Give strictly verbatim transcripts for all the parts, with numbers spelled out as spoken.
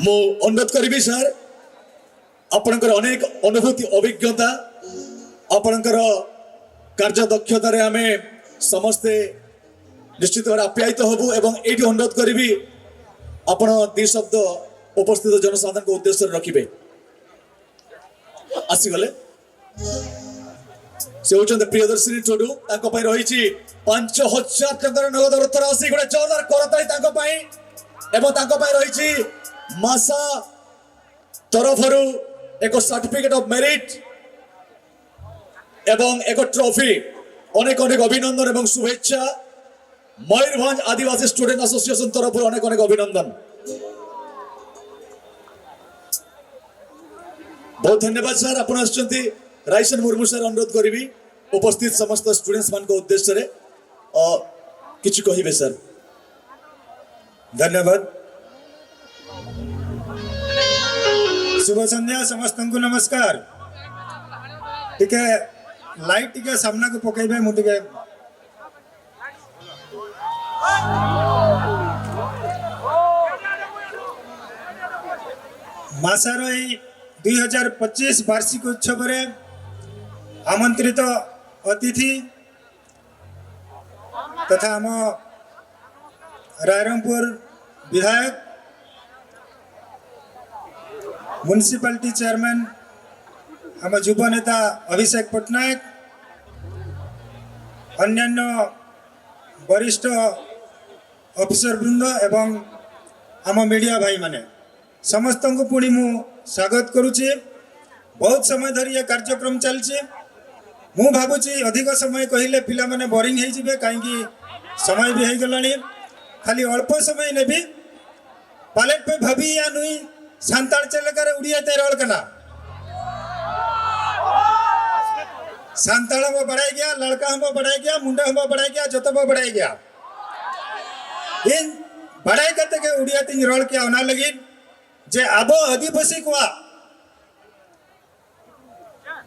ମୁଁ ଅନୁରୋଧ କରିବି ସାର୍, ଆପଣଙ୍କର ଅନେକ ଅନୁଭୂତି, ଅଭିଜ୍ଞତା, ଆପଣଙ୍କର କାର୍ଯ୍ୟ ଦକ୍ଷତାରେ ଆମେ ସମସ୍ତେ ନିଶ୍ଚିତ ଭାବରେ ଆପ୍ୟାୟିତ ହବୁ ଏବଂ ଏଇଠି ଅନୁରୋଧ କରିବି, ଆପଣ ଦି ଶବ୍ଦ ଉପସ୍ଥିତ ଜନସାଧାରଣଙ୍କ ଉଦ୍ଦେଶ୍ୟରେ ରଖିବେ। ଆସିଗଲେ, ସେ ହେଉଛନ୍ତି ପ୍ରିୟଦର୍ଶିନୀ ଟୁଡୁ। ତାଙ୍କ ପାଇଁ ରହିଛି ପାଞ୍ଚ ହଜାର ଟଙ୍କାର ନଗଦ ଅର୍ଥ ରାଶି। ଗୋଟେ ଜୋରଦାର କରତାଳି ତାଙ୍କ ପାଇଁ। ଏବଂ ତାଙ୍କ ପାଇଁ ରହିଛି ମାସା ତରଫରୁ ଏକ ସାର୍ଟିଫିକେଟ ଅଫ ମେରିଟ ଏବଂ ଏକ ଟ୍ରଫି। ଅନେକ ଅନେକ ଅଭିନନ୍ଦନ ଏବଂ ଶୁଭେଚ୍ଛା। ମୟୂରଭଞ୍ଜ ଆଦିବାସୀ ଷ୍ଟୁଡେଣ୍ଟ ଆସୋସିଏସନ ତରଫରୁ ଅନେକ ଅନେକ ଅଭିନନ୍ଦନ। ବହୁତ ଧନ୍ୟବାଦ ସାର୍, ଆପଣ ଆସିଛନ୍ତି। ରାଇସନ ମୁର୍ମୁ ସାର୍, ଅନୁରୋଧ କରିବି ଉପସ୍ଥିତ ସମସ୍ତ ଷ୍ଟୁଡେଣ୍ଟସ ମାନଙ୍କ ଉଦ୍ଦେଶ୍ୟରେ, ଅ, କିଛି କହିବେ ସାର୍। ଧନ୍ୟବାଦ। ଶୁଭ ସନ୍ଧ୍ୟା, ସମସ୍ତଙ୍କୁ ନମସ୍କାର। ଟିକେ ଲାଇଟ୍ ଟିକେ ସାମ୍ନାକୁ ପକେଇବେ, ମୁଁ ଟିକେ ମାସାର ଏହି ଦୁଇ ହଜାର ପଚିଶ ବାର୍ଷିକ ଉତ୍ସବରେ ଆମନ୍ତ୍ରିତ ଅତିଥି ତଥା ଆମ ରାଇରଙ୍ଗପୁର ବିଧାୟକ, ମ୍ୟୁନିସିପାଲିଟି ଚେୟାରମ୍ୟାନ, ଆମ ଯୁବ ନେତା ଅଭିଷେକ ପଟ୍ଟନାୟକ, ଅନ୍ୟାନ୍ୟ ବରିଷ୍ଠ ଅଫିସର ବୃନ୍ଦ ଏବଂ ଆମ ମିଡ଼ିଆ ଭାଇମାନେ, ସମସ୍ତଙ୍କୁ ପୁଣି ମୁଁ ସ୍ୱାଗତ କରୁଛି। ବହୁତ ସମୟ ଧରି ଏ କାର୍ଯ୍ୟକ୍ରମ ଚାଲିଛି। ମୁଁ ଭାବୁଛି ଅଧିକ ସମୟ କହିଲେ ପିଲାମାନେ ବୋରିଂ ହେଇଯିବେ, କାହିଁକି ସମୟ ବି ହେଇଗଲାଣି। ଖାଲି ଅଳ୍ପ ସମୟ ନେବି। पालेट पे भभी या नुई, ᱥᱟᱱᱛᱟᱲ ᱪᱮᱫ ᱞᱮᱠᱟᱨᱮ ᱩᱲᱤᱭᱟ ᱛᱮ ᱨᱚᱲ ᱠᱟᱱᱟ? ᱥᱟᱱᱛᱟᱲ ᱦᱚᱸᱵᱚ ᱵᱟᱲᱟᱭ ᱜᱮᱭᱟ, ᱞᱟᱲᱠᱟ ᱦᱚᱸᱵᱚ ᱵᱟᱲᱟᱭ ᱜᱮᱭᱟ, ᱢᱩᱱᱰᱟ ᱦᱚᱸᱵᱚ ᱵᱟᱲᱟᱭ ᱜᱮᱭᱟ, ᱡᱚᱛᱚ ᱵᱚ ᱵᱟᱲᱟᱭ ᱜᱮᱭᱟ᱾ ᱤᱧ ᱵᱟᱲᱟᱭ ᱠᱟᱛᱮ ᱜᱮ ᱩᱲᱤᱭᱟ ᱛᱤᱧ ᱨᱚᱲ ᱠᱮᱭᱟ, ᱚᱱᱟ ᱞᱟᱹᱜᱤᱫ ᱡᱮ ᱟᱵᱚ ᱟᱹᱫᱤᱵᱟᱹᱥᱤ ᱠᱚᱣᱟᱜ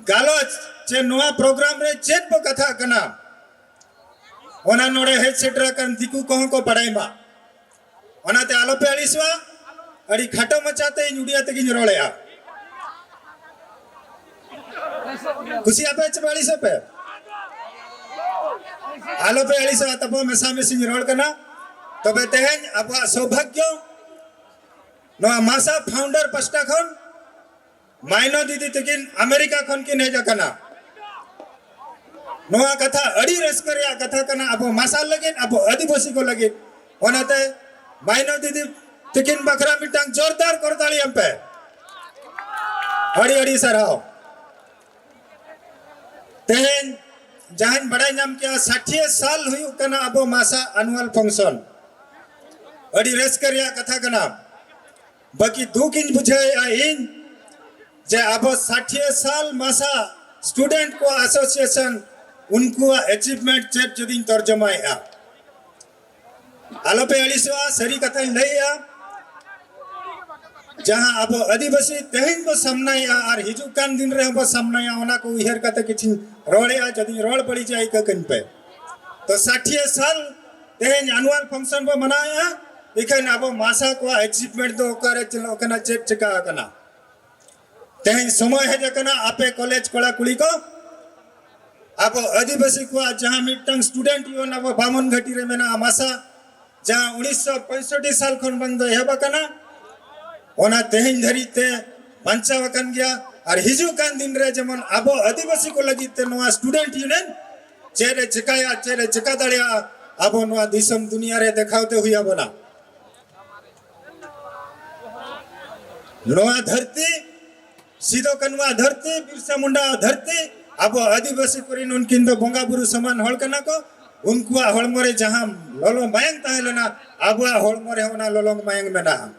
ᱜᱟᱞᱚᱪ ᱪᱮ ᱱᱚᱣᱟ ᱯᱨᱳᱜᱨᱟᱢ ᱨᱮ ᱪᱮᱫ ᱵᱚ ᱠᱟᱛᱷᱟᱜ ᱠᱟᱱᱟ, ᱚᱱᱟ ᱱᱚᱰᱮ ᱦᱮᱡ ᱥᱮᱴᱮᱨ ᱟᱠᱟᱱ ᱫᱤᱠᱩ ᱠᱚᱦᱚᱸ ᱠᱚ ᱵᱟᱲᱟᱭ ᱢᱟ᱾ ᱚᱱᱟᱛᱮ ᱟᱞᱚᱯᱮ ᱟᱹᱲᱤᱥᱚᱜᱼᱟ᱾ ᱟᱹᱰᱤ ᱠᱷᱟᱴᱚ ᱢᱟᱪᱷᱟ ᱛᱮ ᱤᱧ ᱩᱰᱤᱭᱟ ᱛᱮᱜᱤᱧ ᱨᱚᱲᱮᱜᱼᱟ᱾ ᱠᱩᱥᱤᱭᱟᱜ ᱯᱮ ᱪᱮ ᱟᱹᱲᱤᱥᱚᱜ ᱯᱮ? ᱟᱞᱚ ᱯᱮ ᱟᱹᱲᱤᱥᱚᱜᱼᱟ, ᱛᱟᱵᱚ ᱢᱮᱥᱟ ᱢᱮᱥᱤᱧ ᱨᱚᱲ ᱠᱟᱱᱟ᱾ ᱛᱚᱵᱮ ᱛᱮᱦᱮᱧ ᱟᱵᱚᱣᱟᱜ ᱥᱳᱵᱷᱟᱜᱽᱭᱚ, ᱱᱚᱣᱟ ᱢᱟᱥᱟ ᱯᱷᱟᱣᱩᱱᱰᱟᱨ ᱯᱟᱥᱴᱟ ᱠᱷᱚᱱ ᱢᱟᱭᱱᱚ ᱫᱤᱫᱤ ᱛᱟᱹᱠᱤᱱ ᱟᱢᱮᱨᱤᱠᱟ ᱠᱷᱚᱱ ᱠᱤᱱ ᱦᱮᱡ ᱟᱠᱟᱱᱟ᱾ ᱱᱚᱣᱟ ᱠᱟᱛᱷᱟ ᱟᱹᱰᱤ ᱨᱟᱹᱥᱠᱟᱹ ᱨᱮᱭᱟᱜ ᱠᱟᱛᱷᱟ ᱠᱟᱱᱟ ᱟᱵᱚ ᱢᱟᱥᱟ ᱞᱟᱹᱜᱤᱫ, ᱟᱵᱚ ᱟᱹᱫᱤᱵᱟᱹᱥᱤ ᱠᱚ ᱞᱟᱹᱜᱤᱫ᱾ ᱚᱱᱟᱛᱮ ᱢᱟᱭᱱᱚ ᱫᱤᱫᱤ ᱛᱟᱹᱠᱤᱱ ᱵᱟᱠᱷᱨᱟ ᱢᱤᱫᱴᱟᱝ ᱡᱳᱨᱫᱟᱨ ᱠᱚᱨᱛᱟᱞᱤ ᱮᱢ ᱯᱮ᱾ ᱟᱹᱰᱤ ᱟᱹᱰᱤ ᱥᱟᱨᱦᱟᱣ᱾ ᱛᱮᱦᱮᱧ ᱡᱟᱦᱟᱸᱧ ᱵᱟᱲᱟᱭ ᱧᱟᱢ ᱠᱮᱜᱼᱟ, ᱥᱟᱴᱷᱤᱭᱟᱹ ᱥᱟᱞ ᱦᱩᱭᱩᱜ ᱠᱟᱱᱟ ᱟᱵᱚ ᱢᱟᱥᱟ ᱟᱱᱩᱣᱟᱞ ᱯᱷᱟᱝᱥᱚᱱ᱾ ᱟᱹᱰᱤ ᱨᱟᱹᱥᱠᱟᱹ ᱨᱮᱭᱟᱜ ᱠᱟᱛᱷᱟ ᱠᱟᱱᱟ᱾ ᱵᱟᱹᱠᱤ ᱫᱩᱠ ᱤᱧ ᱵᱩᱡᱷᱟᱹᱣᱮᱫᱼᱟ ᱤᱧ ᱡᱮ ᱟᱵᱚ ᱥᱟᱴᱷᱤᱭᱟᱹ ᱥᱟᱞ ᱢᱟᱥᱟ ᱥᱴᱩᱰᱮᱱᱴ ᱠᱚ ᱮᱥᱳᱥᱤᱭᱮᱥᱚᱱ, ᱩᱱᱠᱩᱣᱟᱜ ᱮᱪᱤᱵᱷᱢᱮᱱᱴ ᱪᱮᱫ ᱡᱩᱫᱤᱧ ᱛᱚᱨᱡᱚᱢᱟᱭᱮᱫᱼᱟ᱾ ᱟᱞᱚᱯᱮ ᱟᱹᱲᱤᱥᱚᱜᱼᱟ, ᱥᱟᱹᱨᱤ ᱠᱟᱛᱷᱟᱧ ᱞᱟᱹᱭᱮᱫᱼᱟ᱾ ᱡᱟᱦᱟᱸ ᱟᱵᱚ ᱟᱹᱫᱤᱵᱟᱹᱥᱤ ᱛᱮᱦᱮᱧ ᱵᱚ ᱥᱟᱢᱱᱟᱭᱮᱫᱼᱟ ᱟᱨ ᱦᱤᱡᱩᱜ ᱠᱟᱱ ᱫᱤᱱ ᱨᱮᱦᱚᱸ ᱵᱚ ᱥᱟᱢᱱᱟᱭᱟ, ᱚᱱᱟ ᱠᱚ ᱩᱭᱦᱟᱹᱨ ᱠᱟᱛᱮ ᱠᱤᱪᱷᱩᱧ ᱨᱚᱲᱮᱫᱼᱟ᱾ ᱡᱩᱫᱤᱧ ᱨᱚᱲ ᱵᱟᱹᱲᱤᱡᱟ, ᱤᱠᱟᱹ ᱠᱟᱹᱧ ᱯᱮ᱾ ᱛᱚ ᱥᱟᱴᱷᱤᱭᱟᱹ ᱥᱟᱞ ᱛᱮᱦᱮᱧ ᱟᱱᱩᱣᱟᱞ ᱯᱷᱟᱝᱥᱚᱱ ᱵᱚ ᱢᱟᱱᱟᱣᱮᱫᱼᱟ, ᱤᱠᱷᱟᱹᱱ ᱟᱵᱚ ᱢᱟᱥᱟ ᱠᱚᱣᱟᱜ ᱮᱪᱤᱵᱷᱢᱮᱱᱴ ᱫᱚ ᱚᱠᱟᱨᱮ ᱪᱟᱞᱟᱜ ᱠᱟᱱᱟ, ᱪᱮᱫ ᱪᱤᱠᱟ ᱟᱠᱟᱱᱟ? ᱛᱮᱦᱮᱧ ᱥᱚᱢᱚᱭ ᱦᱮᱡ ᱟᱠᱟᱱᱟ, ᱟᱯᱮ ᱠᱚᱞᱮᱡᱽ ᱠᱚᱲᱟ ᱠᱩᱲᱤ ᱠᱚ, ᱟᱵᱚ ᱟᱹᱫᱤᱵᱟᱹᱥᱤ ᱠᱚᱣᱟᱜ ᱡᱟᱦᱟᱸ ᱢᱤᱫᱴᱟᱝ ᱥᱴᱩᱰᱮᱱᱴ ᱤᱭᱩᱱᱤᱭᱚᱱ ᱟᱵᱚ ᱵᱟᱢᱚᱱ ᱜᱷᱟᱹᱴᱤ ᱨᱮ ᱢᱮᱱᱟᱜᱼᱟ ᱢᱟᱥᱟ, ᱡᱟᱦᱟᱸ ᱩᱱᱤᱥᱥᱚ ᱯᱚᱸᱭᱥᱚᱴᱴᱤ ᱥᱟᱞ ᱠᱷᱚᱱ ᱵᱟᱝ ᱫᱚ ᱮᱦᱚᱵ ᱟᱠᱟᱱᱟ, ᱚᱱᱟ ᱛᱮᱦᱮᱧ ᱫᱷᱟᱹᱨᱤᱡ ᱛᱮ ᱵᱟᱧᱪᱟᱣ ᱟᱠᱟᱱ ᱜᱮᱭᱟ᱾ ᱟᱨ ᱦᱤᱡᱩᱜ ᱠᱟᱱ ᱫᱤᱱ ᱨᱮ ᱡᱮᱢᱚᱱ ᱟᱵᱚ ᱟᱹᱫᱤᱵᱟᱹᱥᱤ ᱠᱚ ᱞᱟᱹᱜᱤᱫ ᱛᱮ ᱱᱚᱣᱟ ᱥᱴᱩᱰᱮᱱᱴ ᱤᱭᱩᱱᱤᱭᱚᱱ ᱪᱮᱫ ᱮ ᱪᱮᱠᱟᱭᱟ, ᱪᱮᱫ ᱮ ᱪᱮᱠᱟ ᱫᱟᱲᱮᱭᱟᱜᱼᱟ, ᱟᱵᱚ ᱱᱚᱣᱟ ᱫᱤᱥᱚᱢ ᱫᱩᱱᱤᱭᱟᱹ ᱨᱮ ᱫᱮᱠᱷᱟᱣ ᱛᱮ ᱦᱩᱭ ᱟᱵᱚᱱᱟ᱾ ᱱᱚᱣᱟ ᱫᱷᱟᱹᱨᱛᱤ, ᱥᱤᱫᱚ ᱠᱟᱹᱱᱩᱣᱟᱜ ᱫᱷᱟᱹᱨᱛᱤ, ᱵᱤᱨᱥᱟ ᱢᱩᱱᱰᱟ ᱫᱷᱟᱹᱨᱛᱤ, ᱟᱵᱚ ᱟᱹᱫᱤᱵᱟᱹᱥᱤ ᱠᱚᱨᱮᱱ ᱩᱱᱠᱤᱱ ᱫᱚ ᱵᱚᱸᱜᱟ ᱵᱩᱨᱩ ᱥᱚᱢᱟᱱ ᱦᱚᱲ ᱠᱟᱱᱟ ᱠᱚ᱾ ᱩᱱᱠᱩᱣᱟᱜ ᱦᱚᱲᱢᱚ ᱨᱮ ᱡᱟᱦᱟᱸ ᱞᱚᱞᱚ ᱢᱟᱭᱟᱝ ᱛᱟᱦᱮᱸ ᱞᱮᱱᱟ, ᱟᱵᱚᱣᱟᱜ ᱦᱚᱲᱢᱚ ᱨᱮᱦᱚᱸ ᱚᱱᱟ ᱞᱚᱞᱚ ᱢᱟᱭᱟᱝ ᱢᱮᱱᱟᱜᱼᱟ᱾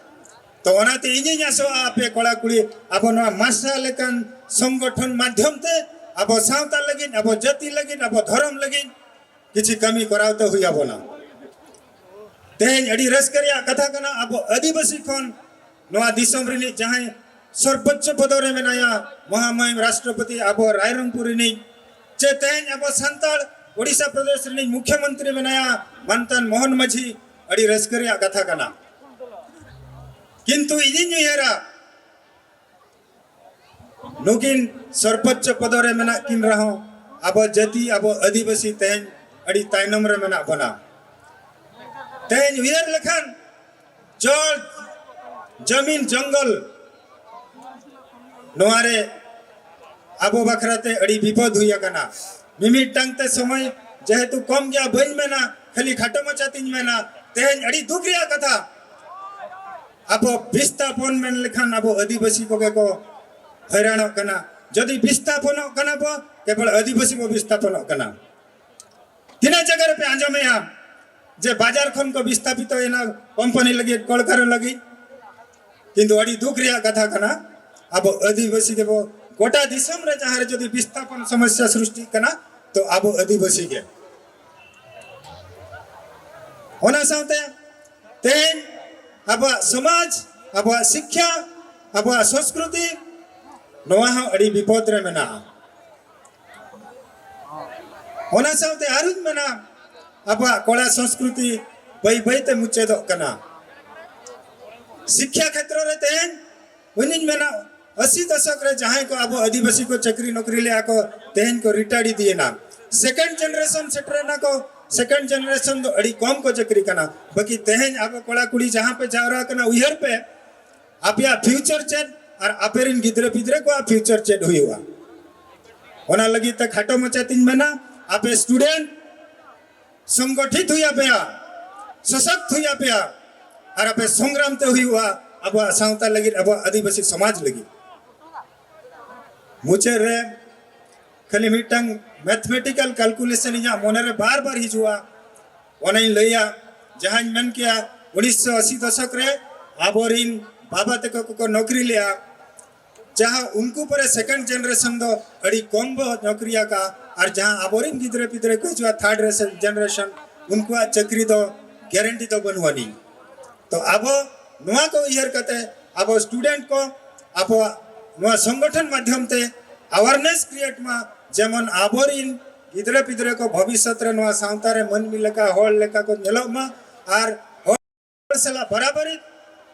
ᱛᱚ ᱚᱱᱟᱛᱮ ᱤᱧᱤᱧ ᱟᱥᱚᱜᱼᱟ, ᱟᱯᱮ ᱠᱚᱲᱟ ᱠᱩᱲᱤ, ᱟᱵᱚ ᱱᱚᱣᱟ ᱢᱟᱥᱟ ᱞᱮᱠᱟᱱ ᱥᱚᱝᱜᱚᱴᱷᱚᱱ ᱢᱟᱫᱽᱫᱷᱚᱢ ᱛᱮ ᱟᱵᱚ ᱥᱟᱶᱛᱟ ᱞᱟᱹᱜᱤᱫ, ᱟᱵᱚ ᱡᱟᱹᱛᱤ ᱞᱟᱹᱜᱤᱫ, ᱟᱵᱚ ᱫᱷᱚᱨᱚᱢ ᱞᱟᱹᱜᱤᱫ ᱠᱤᱪᱷᱤ ᱠᱟᱹᱢᱤ ᱠᱚᱨᱟᱣ ᱛᱮ ᱦᱩᱭ ᱟᱵᱚᱱᱟ᱾ ᱛᱮᱦᱮᱧ ᱟᱹᱰᱤ ᱨᱟᱹᱥᱠᱟᱹ ᱨᱮᱭᱟᱜ ᱠᱟᱛᱷᱟ ᱠᱟᱱᱟ, ᱟᱵᱚ ᱟᱹᱫᱤᱵᱟᱹᱥᱤ ᱠᱷᱚᱱ ᱱᱚᱣᱟ ᱫᱤᱥᱚᱢ ᱨᱤᱱᱤᱡ ᱡᱟᱦᱟᱸᱭ ᱥᱚᱨᱵᱚᱪᱪᱚ ᱯᱚᱫᱚ ᱨᱮ ᱢᱮᱱᱟᱭᱟ, ᱢᱚᱦᱟᱢᱚᱦᱤᱢ ᱨᱟᱥᱴᱨᱚᱯᱚᱛᱤ, ᱟᱵᱚ ᱨᱟᱭᱨᱚᱝᱯᱩᱨ ᱨᱤᱱᱤᱡ, ᱪᱮ ᱛᱮᱦᱮᱧ ᱟᱵᱚ ᱥᱟᱱᱛᱟᱲ ᱳᱰᱤᱥᱟ ᱯᱨᱚᱫᱮᱥ ᱨᱤᱱᱤᱡ ᱢᱩᱠᱷᱭᱚᱢᱚᱱᱛᱨᱤ ᱢᱮᱱᱟᱭᱟ ᱢᱟᱱᱛᱟᱱ ᱢᱳᱦᱚᱱ ᱢᱟᱹᱡᱷᱤ, ᱟᱹᱰᱤ ᱨᱟᱹᱥᱠᱟᱹ ᱨᱮᱭᱟᱜ ᱠᱟᱛᱷᱟ ᱠᱟᱱᱟ᱾ ᱠᱤᱱᱛᱩ ᱤᱧᱤᱧ ᱩᱭᱦᱟᱹᱨᱟ, ᱱᱩᱠᱤᱱ ᱥᱚᱨᱵᱚᱪᱪᱚ ᱯᱚᱫᱚ ᱨᱮ ᱢᱮᱱᱟᱜ ᱠᱤᱱ ᱨᱮᱦᱚᱸ ᱟᱵᱚ ᱡᱟᱹᱛᱤ, ᱟᱵᱚ ᱟᱹᱫᱤᱵᱟᱹᱥᱤ ᱛᱮᱦᱮᱧ ᱟᱹᱰᱤ ᱛᱟᱭᱱᱚᱢ ᱨᱮ ᱢᱮᱱᱟᱜ ᱵᱚᱱᱟ᱾ ᱛᱮᱦᱮᱧ ᱩᱭᱦᱟᱹᱨ ᱞᱮᱠᱷᱟᱱ ᱡᱚᱲ ᱡᱟᱢᱤᱱ ᱡᱚᱝᱜᱚᱞ ᱱᱚᱣᱟ ᱨᱮ ᱟᱵᱚ ᱵᱟᱠᱷᱨᱟ ᱛᱮ ᱟᱹᱰᱤ ᱵᱤᱯᱚᱫ ᱦᱩᱭ ᱟᱠᱟᱱᱟ᱾ ᱢᱤᱢᱤᱫᱴᱟᱝ ᱛᱮ ᱥᱚᱢᱚᱭ ᱡᱮᱦᱮᱛᱩ ᱠᱚᱢ ᱜᱮᱭᱟ, ᱵᱟᱹᱧ ᱢᱮᱱᱟ, ᱠᱷᱟᱹᱞᱤ ᱠᱷᱟᱴᱚ ᱢᱟᱪᱷᱟ ᱛᱤᱧ ᱢᱮᱱᱟ, ᱛᱮᱦᱮᱧ ᱟᱹᱰᱤ ᱫᱩᱠ ᱨᱮᱭᱟᱜ ᱠᱟᱛᱷᱟ, ᱟᱵᱚ ᱵᱤᱥᱛᱷᱟᱯᱚᱱ ᱢᱮᱱ ᱞᱮᱠᱷᱟᱱ ᱟᱵᱚ ᱟᱹᱫᱤᱵᱟᱹᱥᱤ ᱠᱚᱜᱮ ᱠᱚ ᱦᱚᱭᱨᱟᱱᱚᱜ ᱠᱟᱱᱟ᱾ ᱡᱩᱫᱤ ᱵᱤᱥᱛᱷᱟᱯᱚᱱᱚᱜ ᱠᱟᱱᱟ ᱵᱚ, ᱠᱮᱵᱚᱞ ᱟᱹᱫᱤᱵᱟᱹᱥᱤ ᱵᱚ ᱵᱤᱥᱛᱷᱟᱯᱚᱱᱚᱜ ᱠᱟᱱᱟ᱾ ᱛᱤᱱᱟᱹᱜ ᱡᱟᱭᱜᱟ ᱨᱮᱯᱮ ᱟᱸᱡᱚᱢᱮᱜᱼᱟ ᱡᱮ ᱵᱟᱡᱟᱨ ᱠᱷᱚᱱ ᱠᱚ ᱵᱤᱥᱛᱷᱟᱯᱤᱛᱚᱭᱮᱱᱟ ᱠᱳᱢᱯᱟᱱᱤ ᱞᱟᱹᱜᱤᱫ, ᱠᱚᱞᱠᱟᱨᱠᱷᱟᱱᱟ ᱞᱟᱹᱜᱤᱫ? ᱠᱤᱱᱛᱩ ᱟᱹᱰᱤ ᱫᱩᱠ ᱨᱮᱭᱟᱜ ᱠᱟᱛᱷᱟ ᱠᱟᱱᱟ, ᱟᱵᱚ ᱟᱹᱫᱤᱵᱟᱹᱥᱤ ᱜᱮᱵᱚ ᱜᱚᱴᱟ ᱫᱤᱥᱚᱢ ᱨᱮ ᱡᱟᱦᱟᱸ ᱨᱮ ᱡᱩᱫᱤ ᱵᱤᱥᱛᱷᱟᱯᱚᱱ ᱥᱚᱢᱚᱥᱥᱟ ᱥᱨᱤᱥᱴᱤᱜ ᱠᱟᱱᱟ, ᱛᱚ ᱟᱵᱚ ᱟᱹᱫᱤᱵᱟᱹᱥᱤ ᱜᱮ᱾ ᱚᱱᱟ ᱥᱟᱶᱛᱮ ᱛᱮᱦᱮᱧ ᱟᱵᱚᱣᱟᱜ ᱥᱚᱢᱟᱡᱽ, ᱟᱵᱚᱣᱟᱜ ᱥᱤᱠᱠᱷᱟ, ᱟᱵᱚᱣᱟᱜ ᱥᱚᱸᱥᱠᱨᱩᱛᱤ, ᱱᱚᱣᱟ ᱦᱚᱸ ᱟᱹᱰᱤ ᱵᱤᱯᱚᱫ ᱨᱮ ᱢᱮᱱᱟᱜᱼᱟ᱾ ᱚᱱᱟ ᱥᱟᱶᱛᱮ ᱟᱨᱦᱚᱸᱧ ᱢᱮᱱᱟ, ᱟᱵᱚᱣᱟᱜ ᱠᱚᱲᱟ ᱥᱚᱸᱥᱠᱨᱩᱛᱤ ᱵᱟᱹᱭ ᱵᱟᱹᱭ ᱛᱮ ᱢᱩᱪᱟᱹᱫᱚᱜ ᱠᱟᱱᱟ᱾ ᱥᱤᱠᱠᱷᱟ ᱠᱷᱮᱛᱨᱚ ᱨᱮ ᱛᱮᱦᱮᱧ ᱤᱧᱤᱧ ᱢᱮᱱᱟ, ᱟᱥᱤ ᱫᱚᱥᱚᱠ ᱨᱮ ᱡᱟᱦᱟᱸᱭ ᱠᱚ ᱟᱵᱚ ᱟᱹᱫᱤᱵᱟᱹᱥᱤ ᱠᱚ ᱪᱟᱹᱠᱨᱤ ᱱᱚᱠᱨᱤ ᱞᱮᱜᱼᱟ ᱠᱚ, ᱛᱮᱦᱮᱧ ᱠᱚ ᱨᱤᱴᱟᱭᱟᱨᱰ ᱤᱫᱤᱭᱮᱱᱟ᱾ ᱥᱮᱠᱮᱱᱰ ᱡᱮᱱᱟᱨᱮᱥᱚᱱ ᱥᱮᱴᱮᱨᱮᱱᱟ ᱠᱚ, ᱥᱮᱠᱮᱱᱰ ᱡᱮᱱᱟᱨᱮᱥᱚᱱ ᱫᱚ ᱟᱹᱰᱤ ᱠᱚᱢ ᱠᱚ ᱪᱟᱹᱠᱨᱤ ᱠᱟᱱᱟ᱾ ᱵᱟᱹᱠᱤ ᱛᱮᱦᱮᱧ ᱟᱵᱚ ᱠᱚᱲᱟ ᱠᱩᱲᱤ ᱡᱟᱦᱟᱸ ᱯᱮ ᱡᱟᱣᱨᱟ ᱠᱟᱱᱟ, ᱩᱭᱦᱟᱹᱨ ᱯᱮ, ᱟᱯᱮᱭᱟᱜ ᱯᱷᱤᱭᱩᱪᱟᱨ ᱪᱮᱫ ᱟᱨ ᱟᱯᱮ ᱨᱮᱱ ᱜᱤᱫᱽᱨᱟᱹ ᱯᱤᱫᱽᱨᱟᱹ ᱠᱚᱣᱟᱜ ᱯᱷᱤᱭᱩᱪᱟᱨ ᱪᱮᱫ ᱦᱩᱭᱩᱜᱼᱟ᱾ ᱚᱱᱟ ᱞᱟᱹᱜᱤᱫ ᱛᱮ ᱠᱷᱟᱴᱚ ᱢᱟᱪᱷᱟ ᱛᱤᱧ ᱢᱮᱱᱟ, ᱟᱯᱮ ᱥᱴᱩᱰᱮᱱᱴ ᱥᱚᱝᱜᱚᱴᱷᱤᱛ ᱦᱩᱭ ᱟᱯᱮᱭᱟ, ᱥᱚᱥᱚᱠᱛ ᱦᱩᱭ ᱟᱯᱮᱭᱟ, ᱟᱨ ᱟᱯᱮ ᱥᱚᱝᱜᱨᱟᱢ ᱛᱮ ᱦᱩᱭᱩᱜᱼᱟ ᱟᱵᱚᱣᱟᱜ ᱥᱟᱶᱛᱟ ᱞᱟᱹᱜᱤᱫ, ᱟᱵᱚᱣᱟᱜ ᱟᱹᱫᱤᱵᱟᱹᱥᱤ ᱥᱚᱢᱟᱡᱽ ᱞᱟᱹᱜᱤᱫ᱾ ᱢᱩᱪᱟᱹᱫ ᱨᱮ ᱠᱷᱟᱹᱞᱤ ᱢᱤᱫᱴᱟᱝ ᱢᱮᱛᱷᱢᱮᱴᱤᱠᱟᱞ ᱠᱟᱞᱠᱩᱞᱮᱥᱚᱱ ᱤᱧᱟᱹᱜ ᱢᱚᱱᱮ ᱨᱮ ᱵᱟᱨ ᱵᱟᱨ ᱦᱤᱡᱩᱜᱼᱟ, ᱚᱱᱟᱧ ᱞᱟᱹᱭᱟ᱾ ᱡᱟᱦᱟᱸᱧ ᱢᱮᱱ ᱠᱮᱭᱟ, ᱩᱱᱤᱥᱥᱚ ᱟᱥᱤ ᱫᱚᱥᱚᱠ ᱨᱮ ᱟᱵᱚᱨᱤᱱ ᱵᱟᱵᱟ ᱛᱟᱠᱚ ᱠᱚᱠᱚ ᱱᱚᱠᱨᱤ ᱞᱮᱜᱼᱟ, ᱡᱟᱦᱟᱸ ᱩᱱᱠᱩ ᱯᱚᱨᱮ ᱥᱮᱠᱮᱱᱰ ᱡᱮᱱᱟᱨᱮᱥᱚᱱ ᱫᱚ ᱟᱹᱰᱤ ᱠᱚᱢ ᱵᱚ ᱱᱚᱠᱨᱤ ᱟᱠᱟᱫᱼᱟ, ᱟᱨ ᱡᱟᱦᱟᱸ ᱟᱵᱚᱨᱤᱱ ᱜᱤᱫᱽᱨᱟᱹ ᱯᱤᱫᱽᱨᱟᱹ ᱠᱚ ᱦᱤᱡᱩᱜᱼᱟ, ᱛᱷᱟᱨᱰ ᱡᱮᱱᱟᱨᱮᱥᱚᱱ, ᱩᱱᱠᱩᱣᱟᱜ ᱪᱟᱹᱠᱨᱤ ᱫᱚ ᱜᱮᱨᱮᱱᱴᱤ ᱫᱚ ᱵᱟᱹᱱᱩᱜ ᱟᱹᱱᱤᱡ᱾ ᱛᱚ ᱟᱵᱚ ᱱᱚᱣᱟ ᱠᱚ ᱩᱭᱦᱟᱹᱨ ᱠᱟᱛᱮ ᱟᱵᱚ ᱥᱴᱩᱰᱮᱱᱴ ᱠᱚ ᱟᱵᱚᱣᱟᱜ ᱱᱚᱣᱟ ᱥᱚᱝᱜᱚᱴᱷᱚᱱ ᱢᱟᱫᱽᱫᱷᱚᱢ ᱛᱮ ᱟᱣᱟᱨᱱᱮᱥ ᱠᱨᱤᱭᱮᱴ ᱢᱟ, ᱡᱮᱢᱚᱱ ᱟᱵᱚᱨᱤᱱ ᱜᱤᱫᱽᱨᱟᱹ ᱯᱤᱫᱽᱨᱟᱹ ᱠᱚ ᱵᱷᱚᱵᱤᱥᱥᱚᱛ ᱨᱮ ᱱᱚᱣᱟ ᱥᱟᱶᱛᱟ ᱨᱮ ᱢᱟᱹᱱᱢᱤ ᱞᱮᱠᱟ, ᱦᱚᱲ ᱞᱮᱠᱟ ᱠᱚ ᱧᱮᱞᱚᱜ ᱢᱟ, ᱟᱨ ᱦᱚᱲ ᱥᱟᱞᱟᱜ ᱵᱟᱨᱟᱵᱟᱨᱤ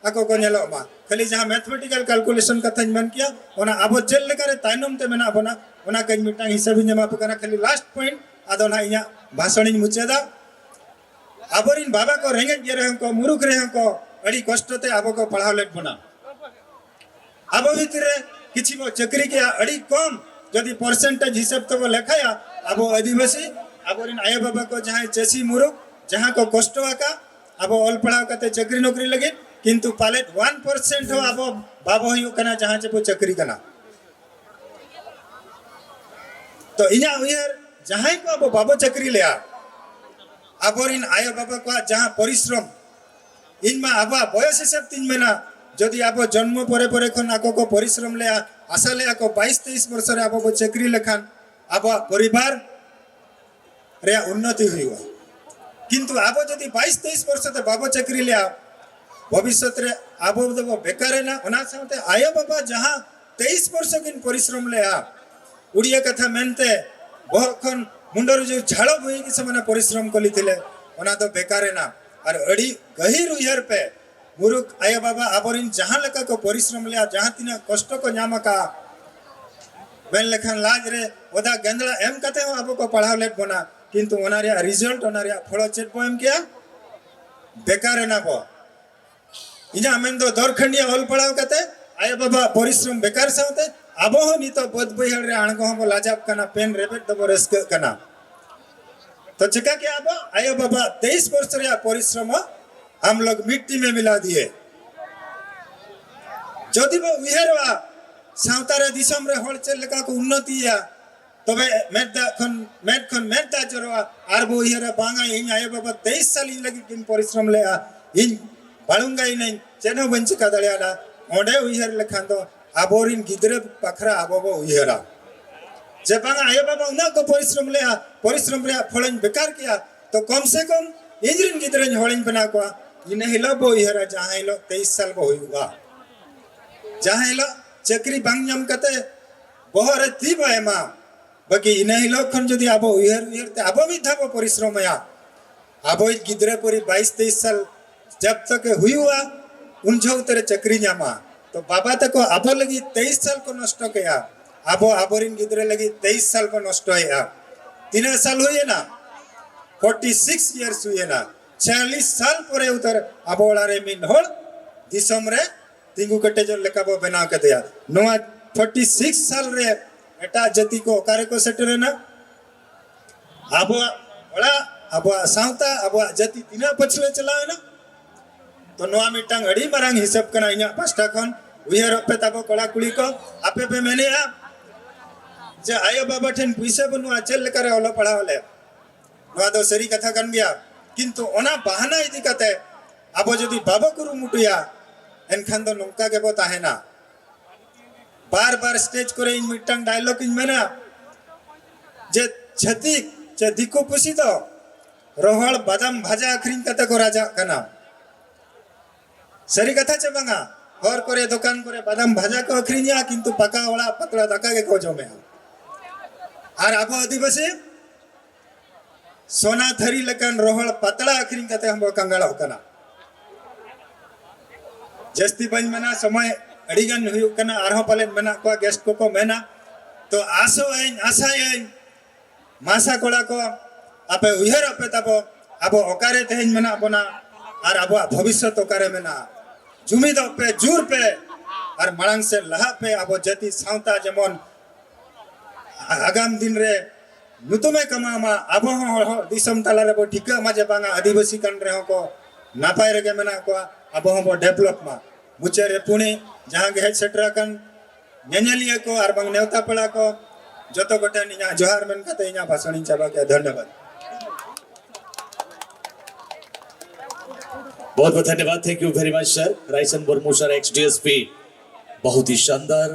ᱟᱠᱚ ᱠᱚ ᱧᱮᱞᱚᱜ ᱢᱟ᱾ ᱠᱷᱟᱹᱞᱤ ᱡᱟᱦᱟᱸ mathematical calculation ᱠᱟᱛᱷᱟᱧ ᱢᱮᱱ ᱠᱮᱭᱟ, ᱚᱱᱟ ᱟᱵᱚ ᱪᱮᱫ ᱞᱮᱠᱟᱨᱮ ᱛᱟᱭᱱᱚᱢ ᱛᱮ ᱢᱮᱱᱟᱜ ᱵᱚᱱᱟ, ᱚᱱᱟ ᱠᱟᱹᱡ ᱢᱤᱫᱴᱟᱝ ᱦᱤᱥᱟᱹᱵ ᱤᱧ ᱮᱢᱟ ᱯᱮ ᱠᱟᱱᱟ, ᱠᱷᱟᱹᱞᱤ last point, ᱟᱫᱚ ᱱᱟᱦᱟᱜ ᱤᱧᱟᱹᱜ ᱵᱷᱟᱥᱚᱱᱤᱧ ᱢᱩᱪᱟᱹᱫᱟ᱾ ᱟᱵᱚᱨᱤᱱ ᱵᱟᱵᱟ ᱠᱚ ᱨᱮᱸᱜᱮᱡ ᱜᱮ ᱨᱮᱦᱚᱸ ᱠᱚ, ᱢᱩᱨᱩᱠᱷ ᱨᱮᱦᱚᱸ ᱠᱚ, ᱟᱹᱰᱤ ᱠᱚᱥᱴᱚ ᱛᱮ ᱟᱵᱚ ᱠᱚ ᱯᱟᱲᱦᱟᱣ ᱞᱮᱫ ᱵᱚᱱᱟ᱾ ᱟᱵᱚ ᱵᱷᱤᱛᱨᱤ ᱨᱮ ᱠᱤᱪᱷᱤ ᱵᱚ ᱪᱟᱹᱠᱨᱤ ᱠᱮᱜᱼᱟ, ᱟᱹᱰᱤ ᱠᱚᱢ ᱡᱩᱫᱤ percentage ᱦᱤᱥᱟᱹᱵ ᱛᱮᱵᱚ ᱞᱮᱠᱷᱟᱭᱟ, ᱟᱵᱚ ᱟᱹᱫᱤᱵᱟᱹᱥᱤ, ᱟᱵᱚᱨᱤᱱ ᱟᱭᱳ ᱵᱟᱵᱟ ᱠᱚ ᱡᱟᱦᱟᱸᱭ ᱪᱟᱹᱥᱤ ᱢᱩᱨᱩᱠᱷ, ᱡᱟᱦᱟᱸ ᱠᱚ ᱠᱚᱥᱴᱚ ᱟᱠᱟ, ᱟᱵᱚ ᱚᱞ ᱯᱟᱲᱦᱟᱣ ᱠᱟᱛᱮ ᱪᱟᱹᱠᱨᱤ ᱱᱚᱠᱨᱤ ᱞᱟᱹᱜᱤᱫ, ᱠᱤᱱᱛᱩ ᱯᱟᱞᱮᱫ one percent ᱦᱚᱸ ᱟᱵᱚ ᱵᱟᱵᱚ ᱦᱩᱭᱩᱜ ᱠᱟᱱᱟ ᱡᱟᱦᱟᱸ ᱪᱮ ᱵᱚ ᱪᱟᱹᱠᱨᱤ ᱠᱟᱱᱟ᱾ ᱛᱚ ᱤᱧᱟᱹᱜ ᱩᱭᱦᱟᱹᱨ, ᱡᱟᱦᱟᱸᱭ ᱠᱚ ᱟᱵᱚ ᱵᱟᱵᱚ ᱪᱟᱹᱠᱨᱤ ᱞᱮᱭᱟ, ᱟᱵᱚᱨᱤᱱ ᱟᱭᱳ ᱵᱟᱵᱟ ᱠᱚᱣᱟᱜ ᱡᱟᱦᱟᱸ ᱯᱚᱨᱤᱥᱨᱚᱢ, ᱤᱧ ᱢᱟ ᱟᱵᱚᱣᱟᱜ ᱵᱚᱭᱚᱥ ᱦᱤᱥᱟᱹᱵ ᱛᱤᱧ ᱢᱮᱱᱟ, ᱡᱩᱫᱤ ᱟᱵᱚ ᱡᱚᱱᱢᱚ ᱯᱚᱨᱮ ᱯᱚᱨᱮ ᱠᱷᱚᱱ ᱟᱠᱚ ᱠᱚ ᱯᱚᱨᱤᱥᱨᱚᱢ ᱞᱮᱭᱟ, ᱟᱥᱟ ᱞᱮᱭᱟ ᱠᱚ ᱵᱟᱭᱤᱥ ᱛᱮᱭᱤᱥ ᱵᱚᱨᱥᱚ ᱨᱮ ᱟᱵᱚ ᱵᱚ ᱪᱟᱹᱠᱨᱤ ᱞᱮᱠᱷᱟᱱ ᱟᱵᱚᱣᱟᱜ ᱯᱚᱨᱤᱵᱟᱨ ᱨᱮᱭᱟᱜ ᱩᱱᱱᱚᱛᱤ ᱦᱩᱭᱩᱜᱼᱟ᱾ ᱠᱤᱱᱛᱩ ᱟᱵᱚ ᱡᱩᱫᱤ ᱵᱟᱭᱤᱥ ᱛᱮᱭᱤᱥ ᱵᱚᱨᱥᱚ ᱛᱮ ᱵᱟᱵᱚ ᱪᱟᱹᱠᱨᱤ ᱞᱮᱭᱟ, ᱵᱷᱚᱵᱤᱥᱥᱚᱛ ᱨᱮ ᱟᱵᱚ ᱫᱚᱵᱚ ᱵᱮᱠᱟᱨ ᱮᱱᱟ᱾ ᱚᱱᱟ ᱥᱟᱶᱛᱮ ᱟᱭᱳ ᱵᱟᱵᱟ ᱡᱟᱦᱟᱸ ᱛᱮᱭᱤᱥ ᱵᱚᱨᱥᱚ ᱠᱤᱱ ᱯᱚᱨᱤᱥᱨᱚᱢ ᱞᱮᱜᱼᱟ, ᱩᱲᱤᱭᱟ ᱠᱟᱛᱷᱟ ᱢᱮᱱᱛᱮ ᱵᱚᱦᱚᱜ ᱠᱷᱚᱱ ᱢᱩᱱᱰᱚ ᱨᱮ ᱡᱩᱫᱤ ᱡᱷᱟᱲᱚ ᱵᱚᱦᱤ ᱜᱮ ᱥᱮ ᱢᱟᱱᱮ ᱯᱚᱨᱤᱥᱨᱚᱢ ᱠᱚ ᱞᱤᱫᱤᱞᱮ, ᱚᱱᱟ ᱫᱚ ᱵᱮᱠᱟᱨ ᱮᱱᱟ᱾ ᱟᱨ ᱟᱹᱰᱤ ᱜᱟᱹᱦᱤᱨ ᱩᱭᱦᱟᱹᱨ ᱯᱮ, ᱢᱩᱨᱩᱠᱷ ᱟᱭᱳ ᱵᱟᱵᱟ ᱟᱵᱚᱨᱤᱱ ᱡᱟᱦᱟᱸ ᱞᱮᱠᱟ ᱠᱚ ᱯᱚᱨᱤᱥᱨᱚᱢ ᱞᱮᱜᱼᱟ, ᱡᱟᱦᱟᱸ ᱛᱤᱱᱟᱹᱜ ᱠᱚᱥᱴᱚ ᱠᱚ ᱧᱟᱢ ᱟᱠᱟᱜᱼᱟ, ᱢᱮᱱ ᱞᱮᱠᱷᱟᱱ ᱞᱟᱡ ᱨᱮ ᱚᱫᱟ ᱜᱮᱸᱫᱽᱲᱟ ᱮᱢ ᱠᱟᱛᱮ ᱦᱚᱸ ᱟᱵᱚ ᱠᱚ ᱯᱟᱲᱦᱟᱣ ᱞᱮᱫ ᱵᱚᱱᱟ, ᱠᱤᱱᱛᱩ ᱚᱱᱟ ᱨᱮᱭᱟᱜ result, ᱚᱱᱟ ᱨᱮᱭᱟᱜ ᱯᱷᱚᱞ ᱪᱮᱫ ᱵᱚ ᱮᱢ ᱠᱮᱜᱼᱟ? ᱵᱮᱠᱟᱨ ᱮᱱᱟ ᱵᱚ᱾ ᱤᱧᱟᱹᱜ ᱢᱮᱱ ᱫᱚ ᱫᱚᱨ ᱠᱷᱟᱹᱱᱰᱤᱭᱟᱹ ᱚᱞ ᱯᱟᱲᱦᱟᱣ ᱠᱟᱛᱮ ᱟᱭᱳ ᱵᱟᱵᱟ ᱯᱚᱨᱤᱥᱨᱚᱢ ᱵᱮᱠᱟᱨ ᱥᱟᱶᱛᱮ ᱟᱵᱚ ᱦᱚᱸ ᱱᱤᱛᱚᱜ ᱵᱟᱹᱫ ᱵᱟᱹᱭᱦᱟᱹᱲ ᱨᱮ ᱟᱬᱜᱚ ᱦᱚᱸ ᱵᱚ ᱞᱟᱡᱟᱜ ᱠᱟᱱᱟ, ᱯᱮᱱ ᱨᱮᱵᱮᱫ ᱫᱚᱵᱚ ᱨᱟᱹᱥᱠᱟᱹᱜ ᱠᱟᱱᱟ᱾ ᱛᱚ ᱪᱤᱠᱟ ᱠᱮᱜᱼᱟ ᱵᱚ? ᱟᱭᱳ ᱵᱟᱵᱟ ᱛᱮᱭᱤᱥ ᱵᱚᱨᱥ ᱨᱮᱭᱟᱜ ᱯᱚᱨᱤᱥᱨᱚᱢ ᱦᱚᱸ ᱦᱟᱢ ᱞᱚᱜ ᱢᱤᱴᱴᱤ ᱢᱮ ᱢᱤᱞᱟ ᱫᱤᱭᱮ᱾ ᱡᱩᱫᱤ ᱵᱚ ᱩᱭᱦᱟᱹᱨᱚᱜᱼᱟ, ᱥᱟᱶᱛᱟ ᱨᱮ ᱫᱤᱥᱚᱢ ᱨᱮ ᱦᱚᱲ ᱪᱮᱫ ᱞᱮᱠᱟ ᱠᱚ ᱩᱱᱱᱚᱛᱤᱭᱟ, ᱛᱚᱵᱮ ᱢᱮᱫ ᱫᱟᱜ ᱠᱷᱚᱱ, ᱢᱮᱫ ᱠᱷᱚᱱ ᱢᱮᱫ ᱫᱟᱜ ᱡᱚᱨᱚᱜᱼᱟ᱾ ᱟᱨ ᱵᱚ ᱩᱭᱦᱟᱹᱨᱟ, ᱵᱟᱝᱟ, ᱤᱧ ᱟᱭᱳ ᱵᱟᱵᱟ ᱛᱮᱭᱤᱥ ᱥᱟᱞ ᱤᱧ ᱞᱟᱹᱜᱤᱫ ᱠᱤᱱ ᱯᱚᱨᱤᱥᱨᱚᱢ ᱞᱮᱜᱼᱟ, ᱤᱧ ᱵᱟᱲᱩᱝᱜᱟ ᱤᱱᱟᱹᱧ, ᱪᱮᱫ ᱦᱚᱸ ᱵᱟᱹᱧ ᱪᱤᱠᱟ ᱫᱟᱲᱮᱭᱟᱫᱟ᱾ ᱚᱸᱰᱮ ᱩᱭᱦᱟᱹᱨ ᱞᱮᱠᱷᱟᱱ ᱫᱚ ᱟᱵᱚᱨᱤᱱ ᱜᱤᱫᱽᱨᱟᱹ ᱵᱟᱠᱷᱨᱟ ᱟᱵᱚ ᱵᱚ ᱩᱭᱦᱟᱹᱨᱟ ᱡᱮ ᱵᱟᱝᱟ, ᱟᱭᱳ ᱵᱟᱵᱟ ᱩᱱᱟᱹᱜ ᱠᱚ ᱯᱚᱨᱤᱥᱨᱚᱢ ᱞᱮᱜᱼᱟ, ᱯᱚᱨᱤᱥᱨᱚᱢ ᱨᱮᱭᱟᱜ ᱯᱷᱚᱞᱤᱧ ᱵᱮᱠᱟᱨ ᱠᱮᱜᱼᱟ, ᱛᱚ ᱠᱚᱢ ᱥᱮ ᱠᱚᱢ ᱤᱧᱨᱤᱱ ᱜᱤᱫᱽᱨᱟᱹᱧ ᱦᱚᱲᱤᱧ ᱵᱮᱱᱟᱣ ᱠᱚᱣᱟ᱾ ᱤᱱᱟᱹ ᱦᱤᱞᱳᱜ ᱵᱚ ᱩᱭᱦᱟᱹᱨᱟ, ᱡᱟᱦᱟᱸ ᱦᱤᱞᱳᱜ ᱛᱮᱭᱤᱥ ᱥᱟᱞ ᱵᱚ ᱦᱩᱭᱩᱜᱼᱟ, ᱡᱟᱦᱟᱸ ᱦᱤᱞᱳᱜ ᱪᱟᱹᱠᱨᱤ ᱵᱟᱝ ᱧᱟᱢ ᱠᱟᱛᱮ ᱵᱚᱦᱚᱜ ᱨᱮ ᱛᱤ ᱵᱚ ᱮᱢᱟ, ᱵᱟᱹᱠᱤ ᱤᱱᱟᱹ ᱦᱤᱞᱳᱜ ᱠᱷᱚᱱ ᱡᱩᱫᱤ ᱟᱵᱚ ᱩᱭᱦᱟᱹᱨ ᱩᱭᱦᱟᱹᱨ ᱛᱮ ᱟᱵᱚ ᱢᱤᱫ ᱫᱷᱟᱣ ᱵᱚ ᱯᱚᱨᱤᱥᱨᱚᱢᱟᱭᱟ, ᱟᱵᱚᱭᱤᱡ ᱜᱤᱫᱽᱨᱟᱹ ᱯᱚᱨᱤ ᱵᱟᱭᱤᱥ ᱛᱮᱭᱤᱥ ᱥᱟᱞ ᱡᱟᱵ ᱛᱚᱠ ᱮ ᱦᱩᱭᱩᱜᱼᱟ, ᱩᱱ ᱡᱚᱦᱚᱜ ᱩᱛᱟᱹᱨᱮ ᱪᱟᱹᱠᱨᱤ ᱧᱟᱢᱟ᱾ ᱛᱚ ᱵᱟᱵᱟ ᱛᱟᱠᱚ ᱟᱵᱚ ᱞᱟᱹᱜᱤᱫ ᱛᱮᱭᱤᱥ ᱥᱟᱞ ᱠᱚ ᱱᱚᱥᱴᱚ ᱠᱮᱜᱼᱟ, ᱟᱵᱚ ᱟᱵᱚᱨᱮᱱ ᱜᱤᱫᱽᱨᱟᱹ ᱞᱟᱹᱜᱤᱫ ᱛᱮᱭᱤᱥ ᱥᱟᱞ ᱵᱚ ᱱᱚᱥᱴᱚᱭᱮᱜᱼᱟ᱾ ᱛᱤᱱᱟᱹᱜ ᱥᱟᱞ ᱦᱩᱭᱮᱱᱟ? ᱯᱷᱳᱨᱴᱤ ᱥᱤᱠᱥ ᱤᱭᱟᱨᱥ ᱦᱩᱭᱮᱱᱟ᱾ ᱪᱷᱤᱭᱟᱞᱤᱥ ᱥᱟᱞ ᱯᱚᱨᱮ ᱩᱛᱟᱹᱨ ᱟᱵᱚ ᱚᱲᱟᱜ ᱨᱮ ᱢᱤᱫ ᱦᱚᱲ ᱫᱤᱥᱚᱢ ᱨᱮ ᱛᱤᱸᱜᱩ ᱠᱮᱴᱮᱡᱚᱜ ᱞᱮᱠᱟ ᱵᱚ ᱵᱮᱱᱟᱣ ᱠᱮᱫᱮᱭᱟ᱾ ᱱᱚᱣᱟ ᱯᱷᱳᱨᱴᱤ ᱥᱤᱠᱥ ᱥᱟᱞ ᱨᱮ ᱮᱴᱟᱜ ᱡᱟᱹᱛᱤ ᱠᱚ ᱚᱠᱟ ᱨᱮᱠᱚ ᱥᱮᱴᱮᱨᱮᱱᱟ? ᱟᱵᱚᱣᱟᱜ ᱚᱲᱟᱜ, ᱟᱵᱚᱣᱟᱜ ᱥᱟᱶᱛᱟ, ᱟᱵᱚᱣᱟᱜ ᱡᱟᱹᱛᱤ ᱛᱤᱱᱟᱹᱜ ᱯᱟᱹᱪᱷᱞᱟᱹ ᱪᱟᱞᱟᱣ ᱮᱱᱟ? ᱛᱚ ᱱᱚᱣᱟ ᱢᱤᱫᱴᱟᱝ ᱟᱹᱰᱤ ᱢᱟᱨᱟᱝ ᱦᱤᱥᱟᱹᱵ ᱠᱟᱱᱟ ᱤᱧᱟᱹᱜ ᱯᱟᱥᱴᱟ ᱠᱷᱚᱱ᱾ ᱩᱭᱦᱟᱹᱨᱚᱜ ᱯᱮ ᱛᱟᱵᱚ ᱠᱚᱲᱟ ᱠᱩᱲᱤ ᱠᱚ, ᱟᱯᱮ ᱯᱮ ᱢᱮᱱᱮᱜᱼᱟ ᱡᱮ ᱟᱭᱳ ᱵᱟᱵᱟ ᱴᱷᱮᱱ ᱯᱩᱭᱥᱟᱹ ᱵᱟᱹᱱᱩᱜᱼᱟ, ᱪᱮᱫ ᱞᱮᱠᱟᱨᱮ ᱚᱞᱚᱜ ᱯᱟᱲᱦᱟᱣ ᱟᱞᱮ? ᱱᱚᱣᱟ ᱫᱚ ᱥᱟᱹᱨᱤ ᱠᱟᱛᱷᱟ ᱠᱟᱱ ᱜᱮᱭᱟ, ᱠᱤᱱᱛᱩ ᱚᱱᱟ ᱵᱟᱦᱟᱱᱟ ᱤᱫᱤ ᱠᱟᱛᱮ ᱟᱵᱚ ᱡᱩᱫᱤ ᱵᱟᱵᱚ ᱠᱩᱨᱩᱢᱩᱴᱩᱭᱟ, ᱮᱱᱠᱷᱟᱱ ᱫᱚ ᱱᱚᱝᱠᱟ ᱜᱮᱵᱚ ᱛᱟᱦᱮᱱᱟ᱾ ᱵᱟᱨ ᱵᱟᱨ ᱥᱴᱮᱡᱽ ᱠᱚᱨᱮ ᱤᱧ ᱢᱤᱫᱴᱟᱝ ᱰᱟᱭᱞᱚᱜ ᱤᱧ ᱢᱮᱱᱟ ᱡᱮ ᱪᱷᱟᱹᱛᱤᱠ ᱪᱮ ᱫᱤᱠᱩ ᱯᱩᱥᱤ ᱫᱚ ᱨᱚᱦᱚᱲ ᱵᱟᱫᱟᱢ ᱵᱷᱟᱡᱟ ᱟᱹᱠᱷᱨᱤᱧ ᱠᱟᱛᱮ ᱠᱚ ᱨᱟᱡᱟᱜ ᱠᱟᱱᱟ᱾ ᱥᱟᱹᱨᱤ ᱠᱟᱛᱷᱟ ᱪᱮ ᱵᱟᱝᱟ? ᱦᱚᱨ ᱠᱚᱨᱮ ᱫᱚᱠᱟᱱ ᱠᱚᱨᱮ ᱵᱟᱫᱟᱢ ᱵᱷᱟᱡᱟ ᱠᱚ ᱟᱹᱠᱷᱨᱤᱧᱟ, ᱠᱤᱱᱛᱩ ᱯᱟᱠᱟ ᱚᱲᱟᱜ ᱯᱟᱛᱲᱟ ᱫᱟᱠᱟ ᱜᱮᱠᱚ ᱡᱚᱢᱮᱜᱼᱟ᱾ ᱟᱨ ᱟᱵᱚ ᱟᱹᱫᱤᱵᱟᱹᱥᱤ ᱥᱚᱱᱟ ᱛᱷᱟᱹᱨᱤ ᱞᱮᱠᱟᱱ ᱨᱚᱦᱚᱲ ᱯᱟᱛᱲᱟ ᱟᱹᱠᱷᱨᱤᱧ ᱠᱟᱛᱮ ᱦᱚᱸᱵᱚ ᱠᱟᱸᱜᱟᱲᱚᱜ ᱠᱟᱱᱟ᱾ ᱡᱟᱹᱥᱛᱤ ᱵᱟᱹᱧ ᱢᱮᱱᱟ, ᱥᱚᱢᱚᱭ ᱟᱹᱰᱤ ᱜᱟᱱ ᱦᱩᱭᱩᱜ ᱠᱟᱱᱟ, ᱟᱨᱦᱚᱸ ᱯᱟᱞᱮᱱ ᱢᱮᱱᱟᱜ ᱠᱚᱣᱟ ᱜᱮᱥᱴ ᱠᱚᱠᱚ ᱢᱮᱱᱟ᱾ ᱛᱚ ᱟᱥᱚᱜ ᱟᱹᱧ, ᱟᱥᱟᱭᱟᱹᱧ, ᱢᱟᱥᱟ ᱠᱚᱲᱟ ᱠᱚ, ᱟᱯᱮ ᱩᱭᱦᱟᱹᱨᱚᱜ ᱯᱮ ᱛᱟᱵᱚ, ᱟᱵᱚ ᱚᱠᱟᱨᱮ ᱛᱮᱦᱮᱧ ᱢᱮᱱᱟᱜ ᱵᱚᱱᱟ ᱟᱨ ᱟᱵᱚᱣᱟᱜ ᱵᱷᱚᱵᱤᱥᱥᱚᱛ ᱚᱠᱟᱨᱮ ᱢᱮᱱᱟᱜᱼᱟ᱾ ᱡᱩᱢᱤᱫᱚᱜ ᱯᱮ, ᱡᱳᱨ ᱯᱮ ᱟᱨ ᱢᱟᱲᱟᱝ ᱥᱮᱫ ᱞᱟᱦᱟᱜ ᱯᱮ᱾ ᱟᱵᱚ ᱡᱟᱹᱛᱤ ᱥᱟᱶᱛᱟ ᱡᱮᱢᱚᱱ ᱟᱜᱟᱢ ᱫᱤᱱ ᱨᱮ ᱧᱩᱛᱩᱢᱮ ᱠᱟᱢᱟᱣ ᱢᱟ᱾ ᱟᱵᱚ ᱦᱚᱸ ᱦᱚᱲ, ᱦᱚᱲ ᱫᱤᱥᱚᱢ ᱛᱟᱞᱟ ᱨᱮᱵᱚ ᱴᱷᱤᱠᱟᱹᱜ ᱢᱟ ᱡᱮ ᱵᱟᱝᱟ ᱟᱹᱫᱤᱵᱟᱹᱥᱤ ᱠᱟᱱ ᱨᱮᱦᱚᱸ ᱠᱚ ᱱᱟᱯᱟᱭ ᱨᱮᱜᱮ ᱢᱮᱱᱟᱜ ᱠᱚᱣᱟ, ᱟᱵᱚ ᱦᱚᱸᱵᱚ ᱰᱮᱵᱷᱞᱚᱯ ᱢᱟ᱾ ᱢᱩᱪᱟᱹᱫ ᱨᱮ ᱯᱩᱱᱮ ᱡᱟᱦᱟᱸ ᱜᱮ ᱦᱮᱡ ᱥᱮᱴᱮᱨ ᱟᱠᱟᱱ ᱧᱮᱧᱮᱞᱤᱭᱟᱹ ᱠᱚ ᱟᱨ ᱵᱟᱝ ᱱᱮᱣᱛᱟ ᱯᱮᱲᱟ ᱠᱚ, ᱡᱚᱛᱚ ᱠᱚᱴᱷᱮᱱ ᱤᱧᱟᱹᱜ ᱡᱚᱦᱟᱨ ᱢᱮᱱ ᱠᱟᱛᱮ ᱤᱧᱟᱹᱜ ᱵᱷᱟᱥᱚᱱ ᱤᱧ ᱪᱟᱵᱟ ᱠᱮᱫᱟ᱾ ᱫᱷᱚᱱᱭᱚᱵᱟᱫ᱾ बहुत बहुत धन्यवाद, thank you very much sir। Raysan Murmu sir, ex DSP, बहुत ही शानदार।